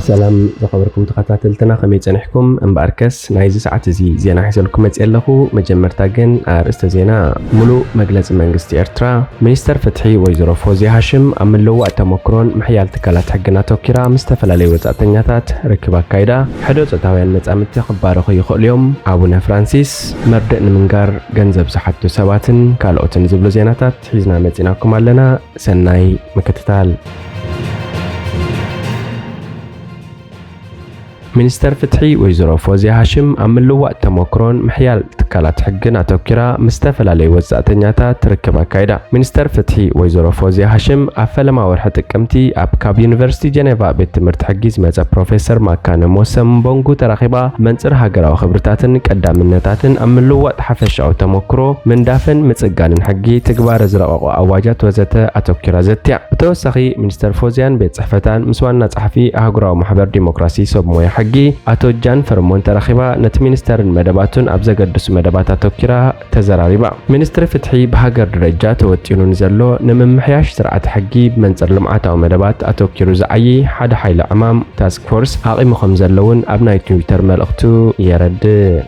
ሰላም ዝኸበርኩም ተኸታተልትና፣ ከመይ ጸኒሕኩም? እምበኣርከስ ናይዚ ሰዓት እዚ ዜና ሒዘልኩም መጽእ ኣለኹ። መጀመርታ ግን ኣርእስተ ዜና። ሙሉእ መግለጺ መንግስቲ ኤርትራ። ሚኒስተር ፍትሒ ወይዘሮ ፎዝያ ሃሽም ኣብ ምልውዋጥ ተመክሮን ምሕያል ትካላት ሕግን ኣተኪራ ምስ ዝተፈላለዩ ወጻእተኛታት ርክብ ኣካይዳ። ሕዶ ጾታውያን መጻምድቲ ክባረኹ ይኽእሉ እዮም። ኣቡነ ፍራንሲስ መርድእ ንምንጋር ገንዘብ ዝሓቱ ሰባትን ካልኦትን ዝብሉ ዜናታት ሒዝና መጺናኩም ኣለና። ሰናይ ምክትታል። ሚኒስተር ፍትሒ ወይዘሮ ፎዝያ ሃሽም ኣብ ምልዋጥ ተመክሮን ምሕያል ትካላት ሕግን ኣተኪራ ምስ ዝተፈላለዩ ወጻእተኛታት ርክብ ኣካይዳ። ሚኒስተር ፍትሒ ወይዘሮ ፎዝያ ሃሽም ኣብ ፈለማ ወርሒ ጥቅምቲ ኣብ ካብ ዩኒቨርሲቲ ጀኔቫ ቤት ትምህርቲ ሕጊ ዝመጸ ፕሮፌሰር ማካነ ሞሰምቦንጉ ተራኺባ መንጽር ሃገራዊ ክብርታትን ቀዳምነታትን ኣብ ምልዋጥ ሓፈሻዊ ተመክሮ ምንዳፍን ምጽጋንን ሕጊ፣ ትግባረ ዝረቐቑ ኣዋጃት ወዘተ ኣተኪራ ዘትያ። ብተወሳኺ ሚኒስተር ፎዝያን ቤት ጽሕፈታን ምስ ዋና ጸሓፊ ኣህጉራዊ ማሕበር ዲሞክራሲ ሰብ ሞያ ሕጊ ኣቶ ጃን ፈርሞን ተራኺባ ነቲ ሚኒስተርን መደባቱን ኣብ ዘገድሱ መደባት ኣተኪራ ተዘራሪባ። ሚኒስትሪ ፍትሒ ብሃገር ደረጃ ተወጢኑ ንዘሎ ንምምሕያሽ ስርዓት ሕጊ ብመንጽር ልምዓታዊ መደባት ኣተኪሩ ዝዓዪ ሓደ ሓይሊ ዕማም ታስክ ፎርስ ኣቒሙ ከም ዘሎ እውን ኣብ ናይ ትዊተር መልእኽቱ የረድእ።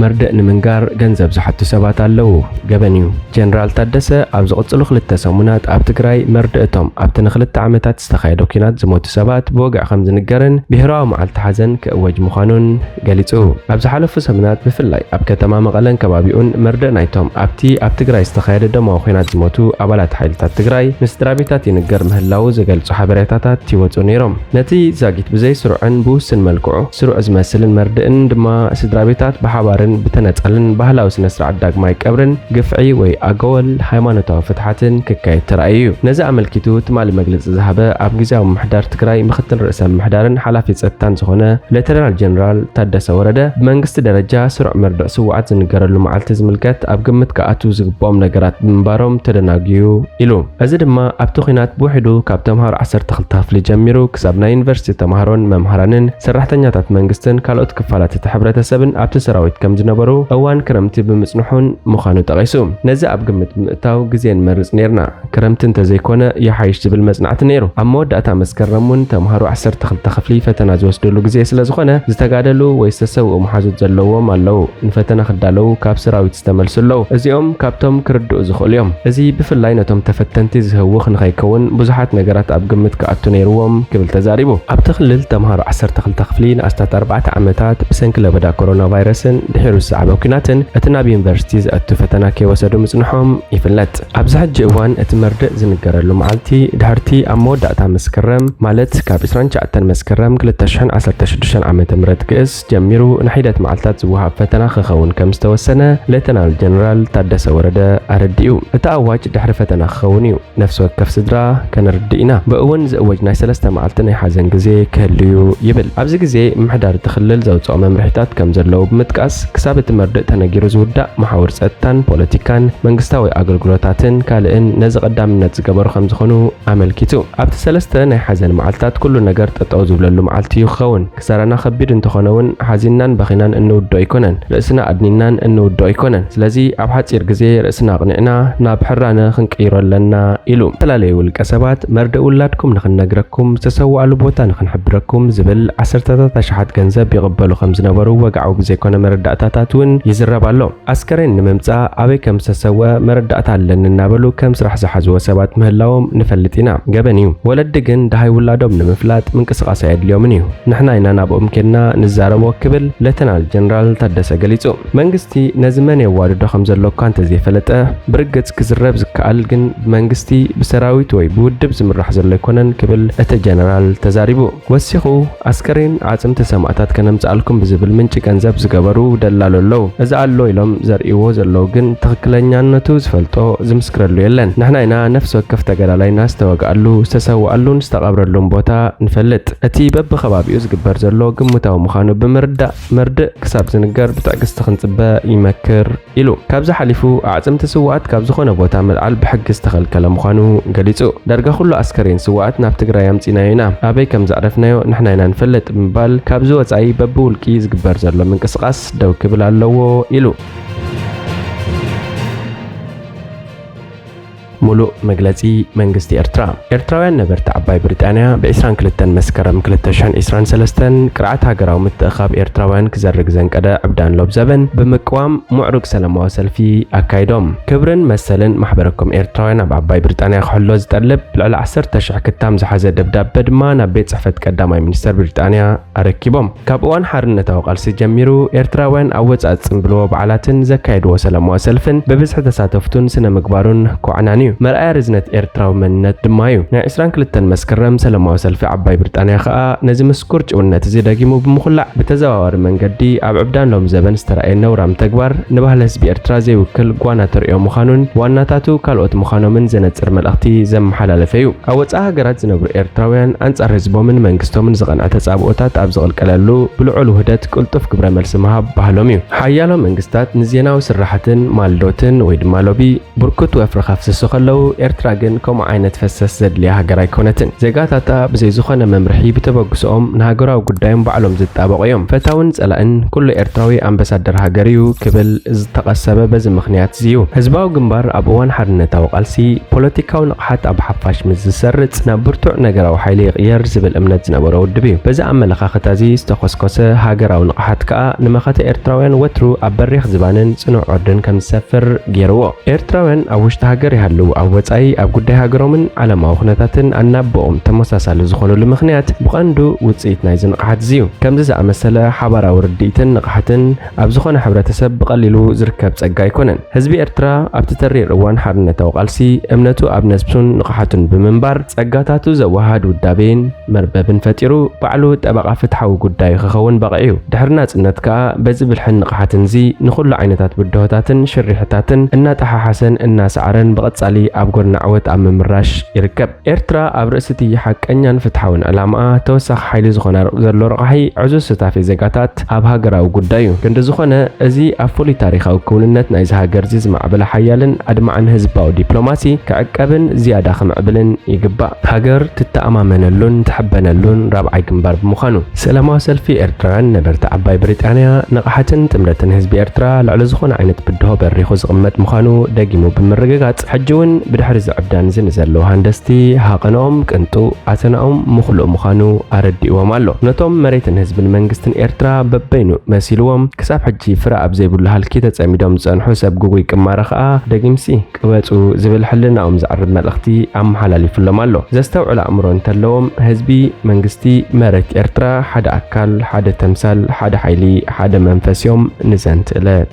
መርድእ ንምንጋር ገንዘብ ዝሓቱ ሰባት ኣለዉ። ገበን እዩ። ጀነራል ታደሰ ኣብ ዝቕጽሉ ክልተ ሰሙናት ኣብ ትግራይ መርድእ እቶም ኣብቲ ንክልተ ዓመታት ዝተኻየደ ኲናት ዝሞቱ ሰባት ብወግዒ ከም ዝንገርን ብሄራዊ መዓልቲ ሓዘን ክእወጅ ምዃኑን ገሊጹ። ኣብ ዝሓለፉ ሰሙናት ብፍላይ ኣብ ከተማ መቐለን ከባቢኡን መርድእ ናይቶም ኣብቲ ኣብ ትግራይ ዝተኻየደ ደማዊ ኲናት ዝሞቱ ኣባላት ሓይልታት ትግራይ ንስድራ ቤታት ይንገር ምህላዉ ዝገልጹ ሓበሬታታት ይወጹ ነይሮም። ነቲ ዛጊት ብዘይ ስሩዕን ብውስን መልክዑ ስሩዕ ዝመስልን መርድእን ድማ ስድራ ቤታት ብሓባርን ብተነጻልን ባህላዊ ስነ ስርዓት ዳግማይ ቀብርን ግፍዒ ወይ ኣገወል ሃይማኖታዊ ፍትሓትን ክካየድ ተራእዩ እዩ። ነዚ ኣመልኪቱ ትማሊ መግለጺ ዝሃበ ኣብ ግዝያዊ ምምሕዳር ትግራይ ምክትል ርእሰ ምምሕዳርን ሓላፊ ጸጥታን ዝኾነ ሌተናል ጀነራል ታደሰ ወረደ ብመንግስቲ ደረጃ ስሩዕ መርድእ ስውኣት ዝንገረሉ መዓልቲ ዝምልከት ኣብ ግምት ክኣትዉ ዝግብኦም ነገራት ብምንባሮም ተደናጉዩ ኢሉ። እዚ ድማ ኣብቲ ኲናት ብውሕዱ ካብ ተምሃሮ ዓሰርተ ክልተ ክፍሊ ጀሚሩ ክሳብ ናይ ዩኒቨርሲቲ ተምሃሮን መምሃራንን ሰራሕተኛታት መንግስትን ካልኦት ክፋላት እቲ ሕብረተሰብን ኣብቲ ሰራዊት ከም ዝነበሩ እዋን ክረምቲ ብምጽንሑን ምዃኑ ጠቒሱ። ነዚ ኣብ ግምት ብምእታው ግዜ ንመርጽ ነይርና። ክረምቲ እንተዘይኮነ ይሓይሽ ዝብል መጽናዕቲ ነይሩ። ኣብ መወዳእታ መስከረም እውን ተምሃሮ ዓሰርተ ክልተ ክፍሊ ፈተና ዝወስድሉ ግዜ ስለ ዝኾነ ዝተጋደሉ ወይ ዝተሰውኡ መሓዙት ዘለዎም ኣለዉ። ንፈተና ክዳለዉ ካብ ሰራዊት ዝተመልሱ ኣለዉ። እዚኦም ካብቶም ክርድኡ ዝኽእሉ እዮም። እዚ ብፍላይ ነቶም ተፈተንቲ ዝህውኽ ንኸይከውን ብዙሓት ነገራት ኣብ ግምት ክኣቱ ነይርዎም ክብል ተዛሪቡ። ኣብቲ ክልል ተምሃሮ ዓሰርተ ክልተ ክፍሊ ንኣስታት ኣርባዕተ ዓመታት ብሰንኪ ለበዳ ኮሮና ቫይረስን ድሒሩ ዝሰዓበ ኲናትን እቲ ናብ ዩኒቨርሲቲ ዘእቱ ፈተና ከይወሰዱ ምጽንሖም ይፍለጥ። ኣብዚ ሕጂ እዋን እቲ መርድእ ዝንገረሉ መዓልቲ ድሕርቲ ኣብ መወዳእታ መስከረም ማለት ካብ ዕስራን ትሽዓተን መስከረም ክልተ ሽሕን ዓሰርተ ሽዱሽተን ዓመተ ምህረት ግእስ ጀሚሩ ንሒደት መዓልታት ዝወሃብ ፈተና ክኸውን ከም ዝተወሰነ ሌተናል ጀነራል ታደሰ ወረደ ኣረዲኡ። እቲ ኣዋጅ ድሕሪ ፈተና ክኸውን እዩ። ነፍሲ ወከፍ ስድራ ከነርድእ ኢና። ብእውን ዝእወጅ ናይ ሰለስተ መዓልቲ ናይ ሓዘን ግዜ ክህሉ እዩ ይብል። ኣብዚ ግዜ ምምሕዳር እቲ ክልል ዘውፅኦ መምርሒታት ከም ዘለዉ ብምጥቃስ ክሳብ እቲ መርድእ ተነጊሩ ዝውዳእ መሓውር ጸጥታን ፖለቲካን መንግስታዊ ኣገልግሎታትን ካልእን ነዚ ቀዳምነት ዝገበሩ ከም ዝኾኑ ኣመልኪቱ። ኣብቲ ሰለስተ ናይ ሓዘን መዓልታት ኩሉ ነገር ጠጠው ዝብለሉ መዓልቲ እዩ ክኸውን። ክሳራና ከቢድ እንተኾነ እውን ሓዚንናን በኺናን እንውድኦ ኣይኮነን። ርእስና ኣድኒናን እንውድኦ ኣይኮነን። ስለዚ ኣብ ሓጺር ግዜ ርእስና ኣቕኒዕና ናብ ሕራነ ክንቅይሮ ኣለና ኢሉ። ዝተፈላለዩ ውልቀ ሰባት መርድእ ውላድኩም ንኽንነግረኩም፣ ዝተሰውኣሉ ቦታ ንኽንሕብረኩም ዝብል ዓሰርተታት ኣሽሓት ገንዘብ ይቕበሉ ከም ዝነበሩ ወግዓዊ ብዘይኮነ መረዳእታታት እውን ይዝረብ ኣሎ። ኣስከሬን ንምምጻእ ኣበይ ከም ዝተሰወአ መረዳእታ ኣለኒ እናበሉ ከም ስራሕ ዝሓዝዎ ሰባት ምህላዎም ንፈልጥ ኢና። ገበን እዩ። ወለዲ ግን ደሃይ ውላዶም ንምፍላጥ ምንቅስቓስ ኣየድልዮምን እዩ። ንሕና ኢና ናብኦም ኬድና ንዛረቦ ክብል ሌተናል ጀነራል ታደሰ ገሊጹ። መንግስቲ ነዚ መን የዋርዶ ከም ዘሎ እኳ እንተዘይፈለጠ፣ ብርግጽ ክዝረብ ዝከኣል ግን ብመንግስቲ፣ ብሰራዊት ወይ ብውድብ ዝምራሕ ዘሎ ኣይኮነን ክብል እቲ ጀነራል ተዛሪቡ። ወሲኹ፣ ኣስከሬን ኣዕጽምቲ ሰማእታት ከነምጽኣልኩም ብዝብል ምንጪ ገንዘብ ዝገበሩ ደላሎ ኣለዉ። እዚ ኣሎ ኢሎም ዘርእይዎ ዘለዉ ግን ትኽክለኛነቱ ዝፈልጦ ዝምስክረሉ የለን። ንሕና ኢና ነፍሲ ወከፍ ተጋዳላይና ዝተወግኣሉ፣ ዝተሰውኣሉን ዝተቐብረሉን ቦታ ንፈልጥ። እቲ በብኸባቢኡ ዝግበር ዘሎ ግምታዊ ምዃኑ ብምርዳእ መርድእ ክሳብ ዝንገር ብትዕግስቲ ክንጽበ ይመክር ኢሉ። ካብዚ ሓሊፉ ኣዕጽምቲ ስውኣት ካብ ዝኾነ ቦታ ምልዓል ብሕጊ ዝተኸልከለ ምዃኑ ገሊጹ። ዳርጋ ኩሉ ኣስከሬን ስውኣት ናብ ትግራይ ኣምጺናዮ ኢና። ኣበይ ከም ዘዕረፍናዮ ንሕና ኢና ንፈልጥ ብምባል ካብዚ ወጻኢ በብውልቂ ዝግበር ዘሎ ምንቅስቓስ ደው ክብል ኣለዎ ኢሉ። ሙሉእ መግለጺ መንግስቲ ኤርትራ። ኤርትራውያን ነበርቲ ዓባይ ብሪጣንያ ብ ዕስራን ክልተን መስከረም ክልተ ሽሕን ዕስራን ሰለስተን ቅርዓት ሃገራዊ ምትእኻብ ኤርትራውያን ክዘርግ ዘንቀደ ዕብዳን ሎብ ዘበን ብምቅዋም ምዕሩግ ሰላማዊ ሰልፊ ኣካይዶም። ክብርን መሰልን ማሕበረኮም ኤርትራውያን ኣብ ዓባይ ብሪጣንያ ክሕሎ ዝጠልብ ልዕሊ ዓሰርተ ሽሕ ክታም ዝሓዘ ደብዳበ ድማ ናብ ቤት ጽሕፈት ቀዳማይ ሚኒስተር ብሪጣንያ ኣረኪቦም። ካብ እዋን ሓርነታዊ ቃልሲ ጀሚሩ ኤርትራውያን ኣብ ወጻኢ ጽምብልዎ በዓላትን ዘካየድዎ ሰላማዊ ሰልፍን ብብዝሒ ተሳተፍቱን ስነ ምግባሩን ኮዕናን እዩ። መርኣያ ርዝነት ኤርትራዊ መንነት ድማ እዩ። ናይ ዕስራን ክልተን መስከረም ሰላማዊ ሰልፊ ዓባይ ብሪጣንያ ከኣ ነዚ ምስኩር ጭውነት እዚ ደጊሙ ብምኹላዕ ብተዘዋዋሪ መንገዲ ኣብ ዕብዳን ሎም ዘበን ዝተራእየ ነውራም ተግባር ንባህሊ ህዝቢ ኤርትራ ዘይውክል ጓና ተርእዮ ምዃኑን ዋናታቱ ካልኦት ምዃኖምን ዘነጽር መልእኽቲ ዘመሓላለፈ እዩ። ኣብ ወጻኢ ሃገራት ዝነብሩ ኤርትራውያን ኣንጻር ህዝቦምን መንግስቶምን ዝቐንዐ ተጻብኦታት ኣብ ዝቕልቀለሉ ብልዑል ውህደት ቅልጡፍ ግብረ መልሲ ምሃብ ባህሎም እዩ። ሓያሎ መንግስታት ንዜናዊ ስራሓትን ማልዶትን ወይ ድማ ሎቢ ብርኩት ወፍሪ ከፍስሱ ከለዉ፣ ኤርትራ ግን ከምኡ ዓይነት ፈሰስ ዘድልያ ሃገር ኣይኮነትን። ዜጋታታ ብዘይ ዝኾነ መምርሒ ብተበግሶኦም ንሃገራዊ ጉዳዮም ባዕሎም ዝጣበቑ እዮም። ፈታውን ጸላእን ኩሉ ኤርትራዊ ኣምባሳደር ሃገር እዩ ክብል ዝተቐሰበ በዚ ምኽንያት እዚ እዩ። ህዝባዊ ግንባር ኣብ እዋን ሓርነታዊ ቃልሲ ፖለቲካዊ ንቕሓት ኣብ ሓፋሽ ምስ ዝሰርጽ ናብ ብርቱዕ ነገራዊ ሓይሊ ይቕየር ዝብል እምነት ዝነበሮ ውድብ እዩ። በዚ ኣመለኻኽታ እዚ ዝተኾስኮሰ ሃገራዊ ንቕሓት ከኣ ንመኸተ ኤርትራውያን ወትሩ ኣብ በሪኽ ዝባንን ጽኑዕ ዕርድን ከም ዝሰፍር ገይርዎ። ኤርትራውያን ኣብ ውሽጢ ሃገር ይሃልዉ ኣብ ወጻኢ ኣብ ጉዳይ ሃገሮምን ዓለማዊ ኩነታትን ኣናብኦም ተመሳሳሊ ዝኾኑሉ ምኽንያት ብቐንዱ ውጽኢት ናይዚ ንቕሓት እዚ እዩ። ከምዚ ዝኣመሰለ ሓባራዊ ርድኢትን ንቕሓትን ኣብ ዝኾነ ሕብረተሰብ ብቐሊሉ ዝርከብ ጸጋ ኣይኮነን። ህዝቢ ኤርትራ ኣብቲ ተሪር እዋን ሓርነታዊ ቃልሲ እምነቱ ኣብ ነብሱን ንቕሓቱን ብምንባር ጸጋታቱ ዘወሃድ ውዳቤን መርበብን ፈጢሩ ባዕሉ ጠበቓ ፍትሓዊ ጉዳዩ ክኸውን በቒዑ እዩ። ድሕሪ ናጽነት ከኣ በዚ ብልሕን ንቕሓትን እዚ ንኹሉ ዓይነታት ብድሆታትን ሽርሕታትን እናጠሓሓሰን እናሰዓረን ብቐጻሊ ኣብ ጎድኒ ዓወት ኣብ ምምራሽ ይርከብ። ኤርትራ ኣብ ርእሲ እቲ ሓቀኛን ፍትሓውን ዕላማኣ ተወሳኺ ሓይሊ ዝኾና ዘሎ ረቓሒ ዕዙዝ ሱታፌ ዜጋታት ኣብ ሃገራዊ ጉዳይ እዩ። ክንዲ ዝኾነ እዚ ኣብ ፍሉይ ታሪኻዊ ክውንነት ናይዚ ሃገር እዚ ዝማዕበለ ሓያልን ኣድማዕን ህዝባዊ ዲፕሎማሲ ክዕቀብን ዝያዳ ክምዕብልን ይግባእ። ሃገር ትተኣማመነሉን ትሕበነሉን ራብዓይ ግንባር ብምዃኑ፣ ሰላማዊ ሰልፊ ኤርትራውያን ነበርቲ ዓባይ ብሪጣንያ ንቕሓትን ጥምረትን ህዝቢ ኤርትራ ልዕሊ ዝኾነ ዓይነት ብድሆ በሪኹ ዝቕመጥ ምዃኑ ደጊሙ ብምርግጋጽ፣ ሕጂ እውን ብድሕሪ እዚ ዕብዳን እዚ ንዘለዉ ሃንደስቲ ሃቐኖም ቅንጡ ኣተናኦም ምኽሉእ ምዃኑ ኣረዲእዎም ኣሎ። ነቶም መሬትን ህዝብን መንግስትን ኤርትራ በበይኑ መሲልዎም ክሳብ ሕጂ ፍረ ኣብ ዘይብሉ ሃልኪ ተጸሚዶም ዝጸንሑ ሰብ ግጉይ ቅማረ ከኣ ደጊምሲ ቅበጹ ዝብል ሕልናኦም ዘዕርብ መልእኽቲ ኣመሓላሊፉሎም ኣሎ። ዘስተውዕል ኣእምሮ እንተለዎም ህዝቢ፣ መንግስቲ፣ መሬት ኤርትራ ሓደ ኣካል፣ ሓደ ተምሳል፣ ሓደ ሓይሊ፣ ሓደ መንፈስ እዮም ንዘንትእለት።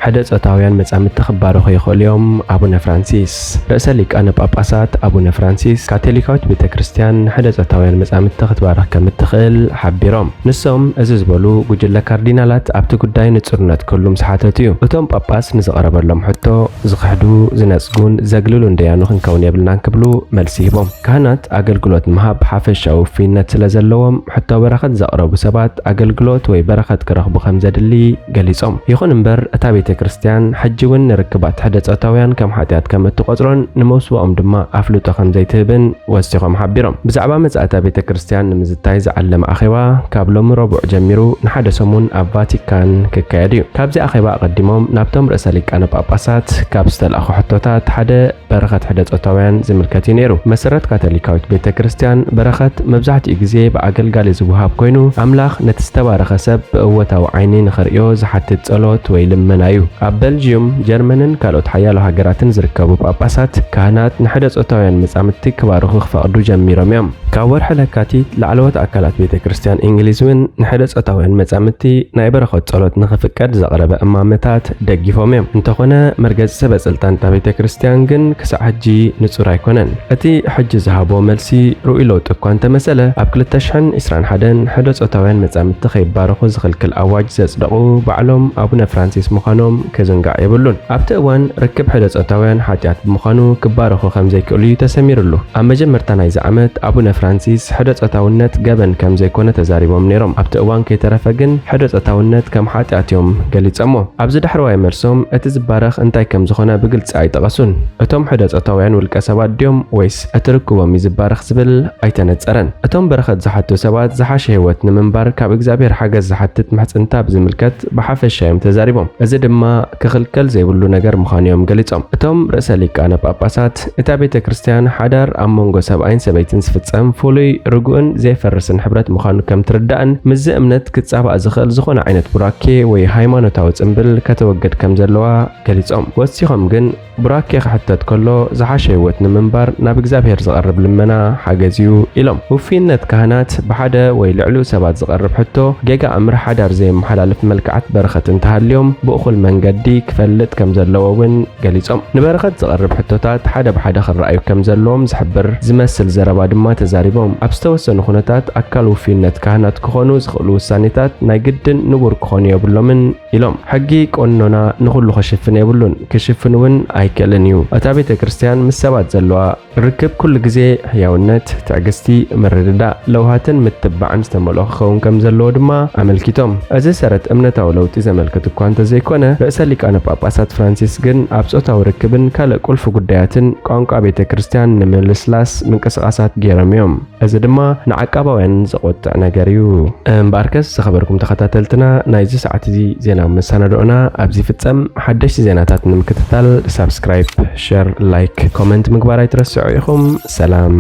ሕደ ጾታውያን መጻምድቲ ክባረኹ ይኽእሉ እዮም። ኣቡነ ፍራንሲስ። ርእሰ ሊቃነ ጳጳሳት ኣቡነ ፍራንሲስ ካቶሊካዊት ቤተ ክርስቲያን ንሕደ ጾታውያን መጻምድቲ ክትባርኽ ከም እትኽእል ሓቢሮም። ንሶም እዚ ዝበሉ ጉጅለ ካርዲናላት ኣብቲ ጉዳይ ንጹርነት ክህሉ ምስ ሓተቱ እዩ። እቶም ጳጳስ ንዝቐረበሎም ሕቶ ዝኽሕዱ፣ ዝነጽጉን ዘግልሉን ደያኑ ክንከውን የብልናን ክብሉ መልሲ ሂቦም። ካህናት ኣገልግሎት ምሃብ ሓፈሻዊ ውፍይነት ስለ ዘለዎም ሕቶ በረኸት ዘቕረቡ ሰባት ኣገልግሎት ወይ በረኸት ክረኽቡ ከም ዘድሊ ገሊጾም። ይኹን እምበር እታ ቤተ ክርስቲያን ሕጂ እውን ንርክባት ሕደ ጾታውያን ከም ሓጢኣት ከም እትቖጽሮን ንመውስቦኦም ድማ ኣፍልጦ ከም ዘይትህብን ወሲኾም ሓቢሮም። ብዛዕባ መጻእታ ቤተ ክርስቲያን ንምዝታይ ዝዓለመ ኣኼባ ካብ ሎሚ ረቡዕ ጀሚሩ ንሓደ ሰሙን ኣብ ቫቲካን ክካየድ እዩ። ካብዚ ኣኼባ ኣቐዲሞም ናብቶም ርእሰ ሊቃነ ጳጳሳት ካብ ዝተላእኹ ሕቶታት ሓደ በረኸት ሕደ ጾታውያን ዝምልከት እዩ ነይሩ። መሰረት ካቶሊካዊት ቤተ ክርስቲያን በረኸት መብዛሕትኡ ግዜ ብኣገልጋሊ ዝወሃብ ኮይኑ ኣምላኽ ነቲ ዝተባረኸ ሰብ ብእወታዊ ዓይኒ ንኽርእዮ ዝሓትት ጸሎት ወይ ልመና እዩ። ኣብ በልጅዩም፣ ጀርመንን ካልኦት ሓያሎ ሃገራትን ዝርከቡ ጳጳሳት ካህናት ንሕደ ጾታውያን መጻምድቲ ክባርኹ ክፈቕዱ ጀሚሮም እዮም። ካብ ወርሒ ለካቲት ላዕለዎት ኣካላት ቤተ ክርስቲያን እንግሊዝ እውን ንሕደ ጾታውያን መጻምድቲ ናይ በረኸት ጸሎት ንኽፍቀድ ዘቕረበ እማመታት ደጊፎም እዮም። እንተኾነ መርገጺ ሰበ ስልጣን እታ ቤተ ክርስቲያን ግን ክሳዕ ሕጂ ንጹር ኣይኮነን። እቲ ሕጂ ዝሃቦ መልሲ ርኡይ ለውጢ እኳ እንተመሰለ ኣብ ክልተ ሽሕን ዕስራን ሓደን ሕደ ጾታውያን መጻምድቲ ከይባረኹ ዝኽልክል ኣዋጅ ዘጽደቑ ባዕሎም ኣቡነ ፍራንሲስ ምዃኖም ክዝንጋዕ የብሉን። ኣብቲ እዋን ርክብ ሕደ ጾታውያን ሓጢኣት ብምዃኑ ክባረኹ ከም ዘይክእሉ እዩ ተሰሚርሉ። ኣብ መጀመርታ ናይዚ ዓመት ኣቡነ ፍራንሲስ ሕደ ጾታውነት ገበን ከም ዘይኮነ ተዛሪቦም ነይሮም። ኣብቲ እዋን ከይተረፈ ግን ሕደ ጾታውነት ከም ሓጢኣት እዮም ገሊጸሞ። ኣብዚ ዳሕረዋይ መልሶም እቲ ዝባረኽ እንታይ ከም ዝኾነ ብግልጺ ኣይጠቐሱን። እቶም ዕደ ጾታውያን ውልቀ ሰባት ድዮም ወይስ እቲ ርክቦም እዩ ዝባረኽ ዝብል ኣይተነጸረን። እቶም በረኸት ዝሓቱ ሰባት ዝሓሸ ህይወት ንምንባር ካብ እግዚኣብሔር ሓገዝ ዝሓትት ምሕጽንታ ብዝምልከት ብሓፈሻ እዮም ተዛሪቦም። እዚ ድማ ክኽልከል ዘይብሉ ነገር ምዃኑ እዮም ገሊጾም። እቶም ርእሰ ሊቃነ ጳጳሳት፣ እታ ቤተ ክርስቲያን ሓዳር ኣብ መንጎ ሰብኣይን ሰበይትን ዝፍጸም ፍሉይ፣ ርጉእን ዘይፈርስን ሕብረት ምዃኑ ከም ትርዳእን ምስዚ እምነት ክጻባእ ዝኽእል ዝኾነ ዓይነት ቡራኬ ወይ ሃይማኖታዊ ጽምብል ከተወግድ ከም ዘለዋ ገሊጾም። ወሲኾም ግን ቡራኬ ክሕተት ከሎ ዝሓሸ ህይወት ንምንባር ናብ እግዚኣብሔር ዝቐርብ ልመና ሓገዝ እዩ ኢሎም። ውፍይነት ካህናት ብሓደ ወይ ልዕሊኡ ሰባት ዝቐርብ ሕቶ ጌጋ ኣምር ሓዳር ዘየመሓላልፍ መልክዓት በረኸት እንተሃልዮም ብእኹል መንገዲ ክፈልጥ ከም ዘለዎ እውን ገሊጾም። ንበረኸት ዝቐርብ ሕቶታት ሓደ ብሓደ ክረኣዩ ከም ዘለዎም ዝሕብር ዝመስል ዘረባ ድማ ተዛሪቦም። ኣብ ዝተወሰኑ ኩነታት ኣካል ውፍይነት ካህናት ክኾኑ ዝኽእሉ ውሳኔታት ናይ ግድን ንቡር ክኾኑ የብሎምን ኢሎም። ሕጊ ቆኖና ንኹሉ ክሽፍን የብሉን፣ ክሽፍን እውን ኣይክእልን እዩ። እታ ቤተ ክርስቲያን ምስ ሰባት ዘለዋ ርክብ ኩሉ ግዜ ሕያውነት፣ ትዕግስቲ፣ ምርድዳእ፣ ለውሃትን ምትባዕን ዝተመልኦ ክኸውን ከም ዘለዎ ድማ ኣመልኪቶም። እዚ ሰረት እምነታዊ ለውጢ ዘመልክት እኳ እንተዘይኮነ፣ ርእሰ ሊቃነ ጳጳሳት ፍራንሲስ ግን ኣብ ጾታዊ ርክብን ካልእ ቁልፊ ጉዳያትን ቋንቋ ቤተ ክርስቲያን ንምልስላስ ምንቅስቓሳት ገይሮም እዮም። እዚ ድማ ንዓቃባውያን ዘቖጥዕ ነገር እዩ። እምበኣርከስ ዝኸበርኩም ተኸታተልትና፣ ናይዚ ሰዓት እዚ ዜና መሰናድኦና ኣብዚ ፍጸም። ሓደሽቲ ዜናታት ንምክትታል ሳብስክራይብ፣ ሸር፣ ላይክ፣ ኮመንት ምግባር ኣይትረስዑ ኢኹም። ሰላም።